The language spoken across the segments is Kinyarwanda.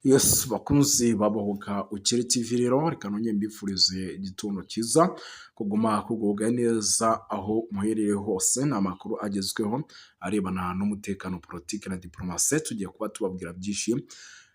Yes, bakunzi babohoka Ukiri TV, rero reka nongere mbifurize igitondo cyiza, kuguma kugubwa neza aho muherereye hose. Ni amakuru agezweho arebana n'umutekano, politiki na diporomasi. Tugiye kuba tubabwira byinshi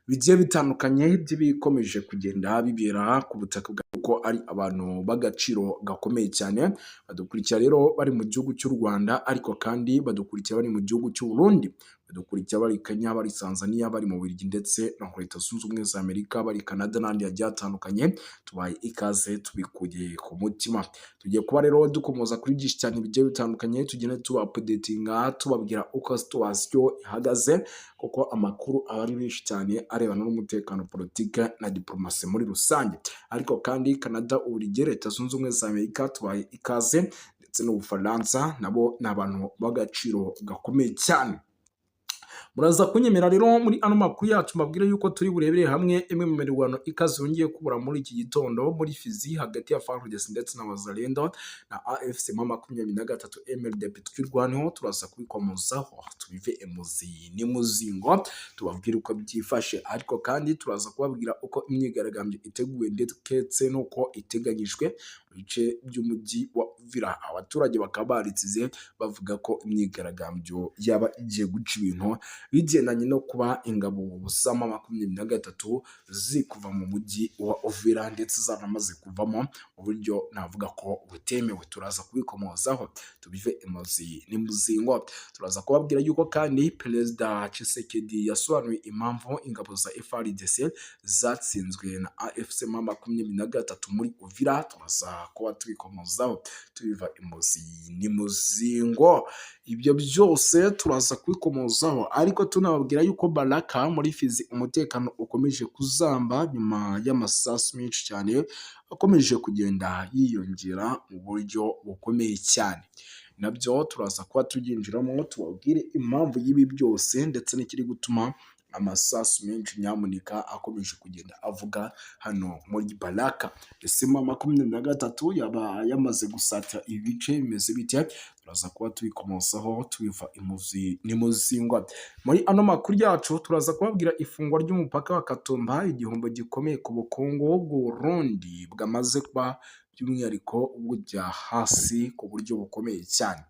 bigiye bitandukanye by'ibikomeje kugenda bibera ku butaka bwa ko ari abantu b'agaciro gakomeye cyane badukurikira rero bari mu gihugu cy'u Rwanda, ariko kandi badukurikira bari mu gihugu cy'u Burundi, badukurikira bari Kenya, bari Tanzania, bari mu Bubiligi ndetse no muri Leta Zunze Ubumwe za Amerika, bari Canada n'ahandi hagiye hatandukanye. Tubaye ikaze tubikuye ku mutima. Tugiye kuba rero dukomoza kuri byinshi cyane bigiye bitandukanye, tugenda tuba updatinga, tubabwira uko situation ihagaze, kuko amakuru aba ari menshi cyane arebana n'umutekano, politike na diporomasi muri rusange. Ariko kandi Canada, Ububiligi, Leta Zunze Ubumwe za Amerika, tubaye ikaze, ndetse n'Ubufaransa, nabo ni abantu b'agaciro gakomeye cyane. Muraza kunyemera rero muri ano makuru yacu mbabwire yuko turi burebere hamwe imwe mu mirwano ikaze yongeye kubura muri iki gitondo muri Fizi hagati ya FARDC ndetse na Wazalendo na AFC M23 MRDP Twirwaneho. Turaza kubikomozaho, tubive emuzi n'imuzingo, tubabwire uko byifashe. Ariko kandi turaza kubabwira uko imyigaragambyo iteguwe ndetse n'uko iteganyijwe mu bice by'umujyi wa Uvira. Abaturage bakaba baritsize bavuga ko imyigaragambyo yaba igiye guca ibintu bigendanye no kuba ingabo za M23 ziri kuva mu mujyi wa Uvira, ndetse zaramaze kuvamo mu buryo navuga ko butemewe. Turaza kubikomozaho, tubive imuzi n'imuzingo. Turaza kubabwira yuko kandi Perezida Tshisekedi yasobanuye impamvu ingabo za FARDC zatsinzwe na AFC M23 muri Uvira. Turaza kuba tubikomozaho, tubiva imuzi n'imuzingo. Ibyo byose turaza kubikomozaho, ariko tunababwira yuko Baraka muri Fizi umutekano ukomeje kuzamba nyuma y'amasasu menshi cyane akomeje kugenda yiyongera mu buryo bukomeye cyane. Nabyo turaza kuba tubyinjiramo, tubabwire impamvu y'ibi byose ndetse n'ikiri gutuma amasasu menshi nyamuneka akomeje kugenda avuga hano muri Baraka. Ese M23 yaba yamaze gusatira ibi bice, bimeze bite? Turaza kuba tubikomozaho, tubiva imuzi n'imuzingwa. Muri ano makuru yacu turaza kubabwira ifungwa ry'umupaka wa Katumba, igihombo gikomeye ku bukungu bw'Uburundi bwamaze kuba by'umwihariko bujya hasi ku buryo bukomeye cyane.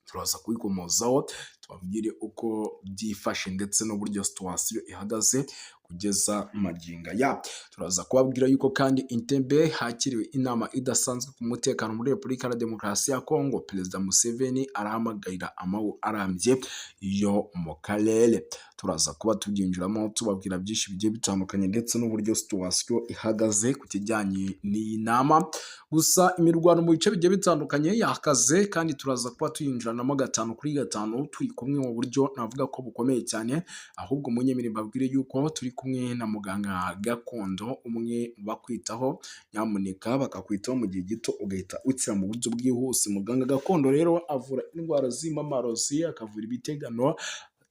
Turaza kubikomozaho, tubabwire uko byifashe ndetse n'uburyo situation ihagaze kugeza magingo aya. Turaza kubabwira yuko kandi Entebbe hakiriwe inama idasanzwe ku mutekano muri Repubulika ya Demokarasi ya Kongo. Perezida Museveni arahamagarira amahoro arambye yo mu karere. Turaza kuba tubyinjiramo, tubabwira byinshi bigiye bitandukanye ndetse n'uburyo situation ihagaze ku kijyanye n'iyi nama. Gusa imirwano mu bice bigiye bitandukanye yakaze, kandi turaza kuba tuyinjiranamo gatanu kuri gatanu, turi kumwe mu buryo navuga ko bukomeye cyane. Ahubwo munyemere mbabwire yuko turi kumwe na muganga gakondo umwe bakwitaho, nyamuneka bakakwitaho mu gihe gito ugahita ukira mu buryo bwihuse. Muganga gakondo rero avura indwara z'imamarozi, akavura ibitegano,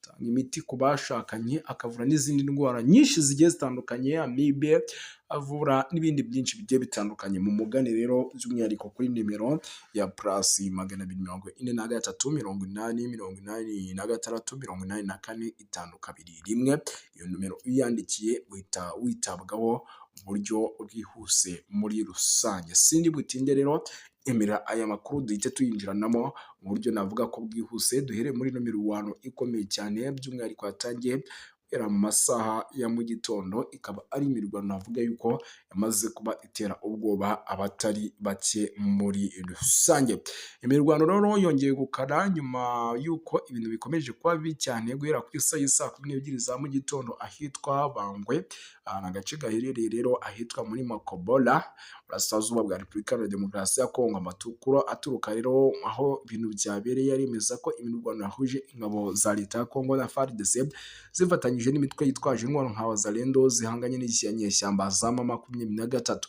atanga imiti ku bashakanye, akavura n'izindi ndwara nyinshi zigiye zitandukanye, amibe, avura n'ibindi byinshi bigiye bitandukanye. Mu mugane rero by'umwihariko kuri nimero ya +243 80 86 84 521. Iyo nimero iyo uyandikiye uhita witabwaho mu buryo bwihuse muri rusange. Sindi butinde rero, emera aya makuru duhite tuyinjiranamo mu buryo navuga ko bwihuse. Duhereye muri ino mirwano ikomeye cyane, by'umwihariko yatangiye guhera mu masaha ya mu gitondo, ikaba ari imirwano navuga yuko yamaze kuba itera ubwoba abatari bake muri rusange. Imirwano rero yongeye gukara nyuma y'uko ibintu bikomeje kuba bibi cyane guhera ku isaha y'i 12 za mu gitondo ahitwa Bangwe, ni agace gaherereye rero ahitwa muri Makobola, Burasirazuba bwa Repubulika Iharanira Demokarasi ya Kongo. Amakuru aturuka rero aho ibintu byabereye aremeza ko imirwano yahuje ingabo za leta ya Kongo na FARDC zifatanyije n'imitwe yitwaje intwaro nka Wazalendo zihanganye n'inyeshyamba za M23.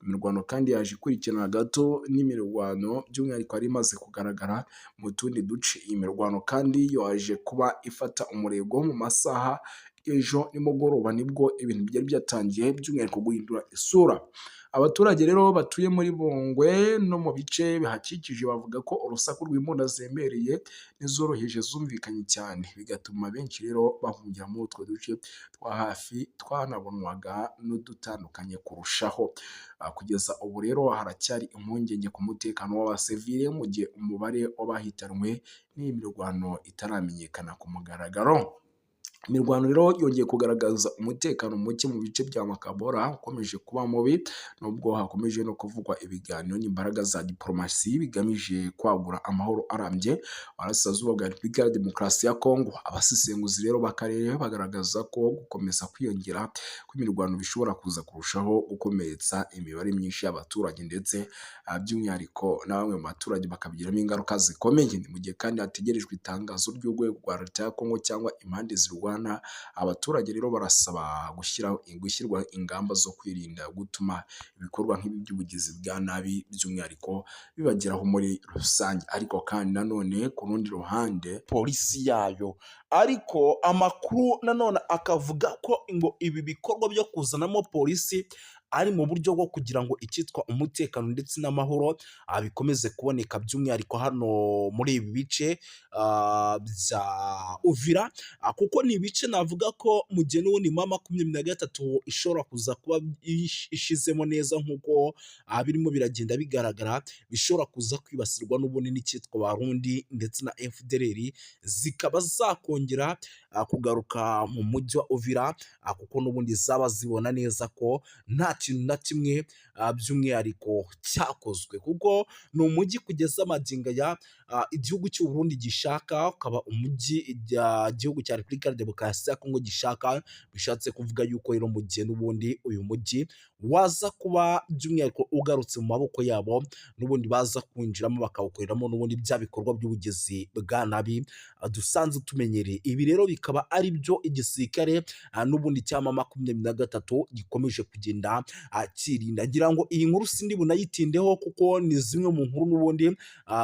Imirwano kandi yaje ikurikirana gato n'imirwano by'umwihariko yari imaze kugaragara mu tundi duce. Iyi mirwano kandi yaje kuba ifata umurego mu masaha Ejo nimugoroba nibwo ibintu byari byatangiye by'umwihariko guhindura isura. Abaturage rero batuye muri Bongwe no mu bice bihakikije bavuga ko urusaku rw'imbunda zemereye n'izoroheje zumvikanye cyane, bigatuma benshi rero bahungira muri utwo duce twa hafi twanabonwaga n'udutandukanye kurushaho. Kugeza ubu rero haracyari impungenge ku mutekano w'abasivile, mu gihe umubare w'abahitanwe n'iyi mirwano itaramenyekana ku mugaragaro. Imirwano rero yongeye kugaragaza umutekano muke mu bice bya Makabora ukomeje kuba mubi, nubwo hakomeje no kuvugwa ibiganiro n'imbaraga za diporomasi bigamije kwagura amahoro arambye Burasirazuba bwa Repubulika ya Demokarasi ya Kongo. Abasesenguzi rero b'akarere bagaragaza ko gukomeza kwiyongera kw'imirwano bishobora kuza kurushaho gukomeretsa imibare myinshi y'abaturage, ndetse by'umwihariko na bamwe mu baturage bakabigiramo ingaruka zikomeye. Ni mu gihe kandi hategerejwe itangazo ry'urwego rwa leta ya Kongo cyangwa impande zirwana. Abaturage rero barasaba gushyirwa ingamba zo kwirinda gutuma ibikorwa nk'ibi by'ubugizi bwa nabi by'umwihariko bibageraho muri rusange. Ariko kandi nanone ku rundi ruhande, polisi yayo. Ariko amakuru nanone akavuga ko ngo ibi bikorwa byo kuzanamo polisi ari mu buryo bwo kugira ngo icyitwa umutekano ndetse n'amahoro bikomeze kuboneka, by'umwihariko hano muri ibi bice bya Uvira, kuko ni ibice navuga ko mu gihe n'ubundi M23 ishobora kuza kuba ishizemo neza nk'uko birimo biragenda bigaragara, bishobora kuza kwibasirwa n'ubundi n'icyitwa Barundi ndetse na FDLR, zikaba zakongera kugaruka mu mujyi wa Uvira, kuko n'ubundi zaba zibona neza ko nta kintu na kimwe by'umwihariko cyakozwe, kuko ni umujyi kugeza magingo aya igihugu cy'u Burundi gishaka, ukaba umujyi igihugu cya Repubulika ya Demokarasi ya Kongo gishaka. Bishatse kuvuga yuko rero mu gihe n'ubundi uyu mujyi waza kuba by'umwihariko ugarutse mu maboko yabo, n'ubundi baza kwinjiramo bakawukoreramo n'ubundi bya bikorwa by'ubugizi bwa nabi dusanzwe tumenyereye. Ibi rero bikaba ari byo igisirikare n'ubundi cya M23 gikomeje kugenda kirinda. Ngira ngo iyi nkuru sindi bunayitindeho, kuko ni zimwe mu nkuru n'ubundi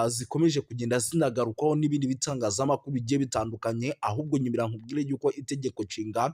zikomeje kugenda zinagarukaho n'ibindi bitangazamakuru bigiye bitandukanye. Ahubwo nyumira nkubwire yuko itegeko nshinga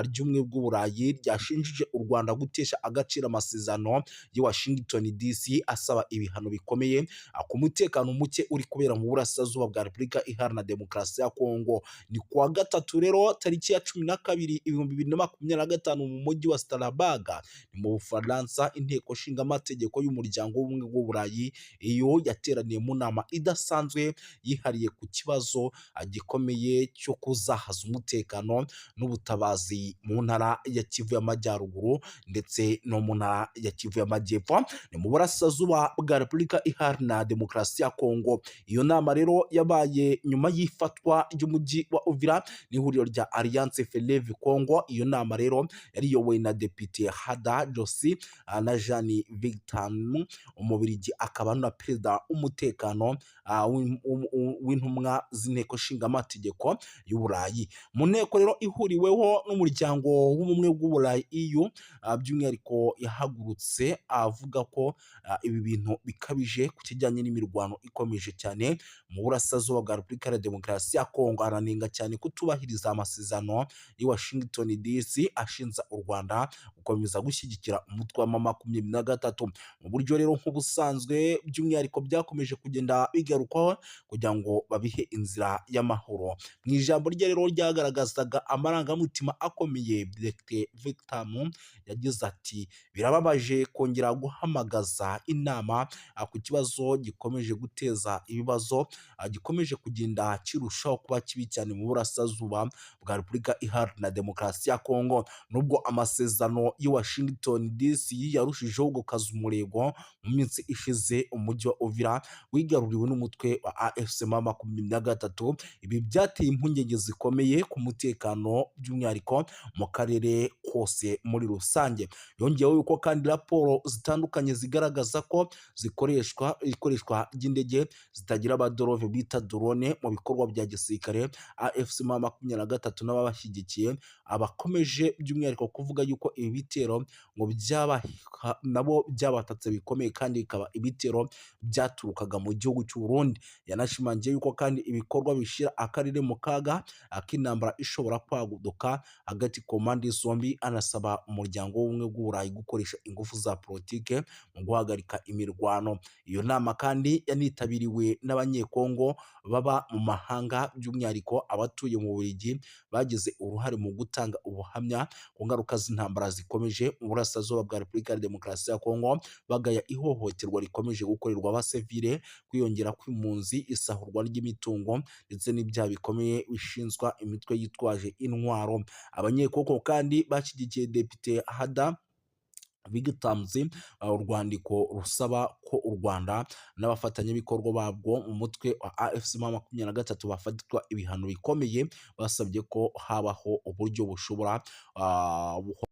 ry'ubumwe bw'Uburayi ryashinjije u Rwanda gutesha agaciro amasezerano y'i Washington DC asaba ibihano bikomeye ku mutekano muke uri kubera mu burasirazuba bwa Repubulika Iharanira Demokarasi ya Kongo. Ni kuwa gatatu rero tariki ya 12 2025 mu mujyi wa Strasbourg ni mu Bufaransa, inteko nshingamategeko y'umuryango w'ubumwe bw'Uburayi iyo yateraniye mu nama idasanzwe yihariye ku kibazo gikomeye cyo kuzahaza umutekano n'ubutabazi mu ntara ya Kivu y'Amajyaruguru ndetse no mu ntara ya Kivu y'Amajyepfo, ni mu burasirazuba bwa Repubulika Iharanira Demokarasi ya Kongo. Iyo nama rero yabaye nyuma y'ifatwa ry'umujyi wa Uvira n'ihuriro rya Alliance Fleuve Congo. Iyo nama rero yari iyobowe na Depite Hada Josi na Jean Victor, Umubirigi akaba na perezida w'umutekano w'intumwa z'inteko nshingamategeko y'Uburayi. Mu nteko rero ihuriweho n'umuryango w'ubumwe bw'Uburayi EU, by'umwihariko yahagurutse avuga ko ibi bintu bikabije ku kijyanye n'imirwano ikomeje cyane mu burasirazuba bwa Repubulika ya Demokarasi ya Kongo, aranenga cyane kutubahiriza amasezerano y'i Washington DC ashinja u Rwanda gukomeza gushyigikira umutwe wa M23 mu buryo rero nk'ubusanzwe, by'umwihariko byakomeje kugenda bigarukwaho kugira ngo babihe inzira y'amahoro. Mu ijambo rye rero ryagaragazaga amarangamutima akomeye, Dr Victor yagize ati: "Birababaje kongera guhamagaza inama ku kibazo gikomeje guteza ibibazo, gikomeje kugenda kirushaho kuba kibi cyane mu burasirazuba bwa Repubulika Iharanira Demokarasi ya Kongo." Nubwo amasezerano y'i Washington DC yarushijeho gukaza umurego, mu minsi ishize umujyi wa Uvira wigaruriwe n'umutwe wa AFC M23. Ibi byateye impungenge zikomeye ku mutekano, by'umwihariko mu karere kose. kose muri rusange. Yongeyeho yuko kandi raporo zitandukanye zigaragaza ko zikoreshwa ikoreshwa ry'indege zitagira abaderove bita drone mu bikorwa bya gisirikare. AFC M23 n'ababashyigikiye abakomeje by'umwihariko kuvuga yuko ibi bitero ngo byaba nabo byabatatse bikomeye, kandi bikaba ibitero byaturukaga mu gihugu cy'u Burundi. Yanashimangiye yuko kandi ibikorwa bishyira akarere mu kaga ak'intambara ishobora kwaguduka hagati ku mpande zombi, anasaba Umuryango w'Ubumwe bw'Uburayi gukoresha ingufu za politike mu guhagarika imirwano. Iyo nama kandi yanitabiriwe n'Abanyekongo baba mu mahanga, by'umwihariko abatuye mu Bubiligi, bagize uruhare mu gutanga ubuhamya ku ngaruka z'intambara zikomeje mu burasirazuba bwa Repubulika ya Demokarasi ya Kongo, bagaya ihohoterwa rikomeje gukorerwa abasivile, kwiyongera kw'impunzi, isahurwa ry'imitungo ndetse n'ibyaha bikomeye bishinzwa imitwe yitwaje intwaro. Abanyekongo kandi bashyigikiye Depite Hada Victams urwandiko rusaba ko u Rwanda n'abafatanyabikorwa babwo mu mutwe wa AFC M23 bafatirwa ibihano bikomeye. Basabye ko habaho uburyo bushobora